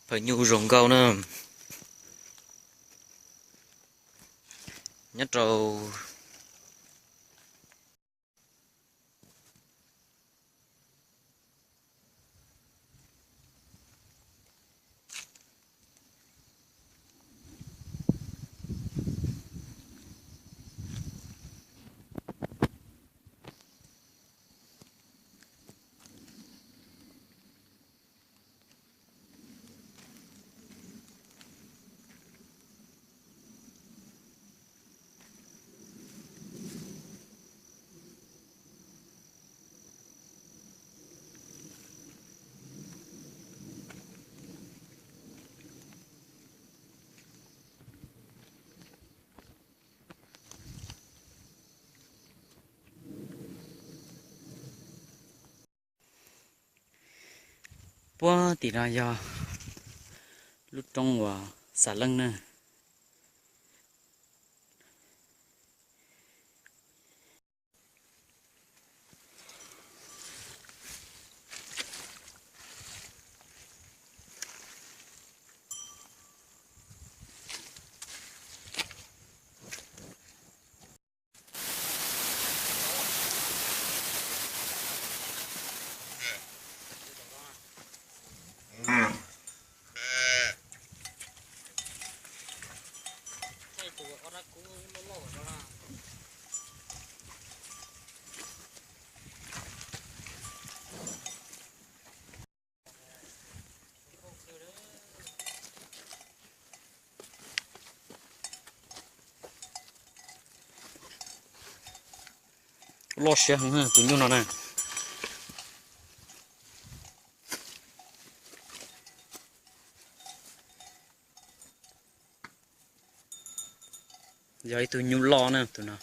Phawj nyuj zoo nkauj na. Nyob rau Puag tim no yog lub roob uas Xam Leej na. Loj siab heev tus nyuj no na. Yog ib tug nyuj loj na tus no.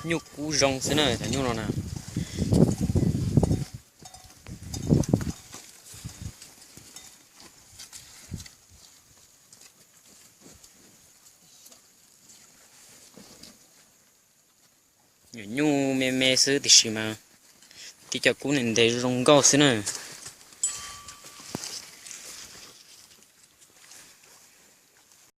Nyuj kub zoo xwb na cov nyuj no na. Nyuam nyuj me me xwb tiam sis mas tib co kub ntev ntev zoo nkauj xwb na.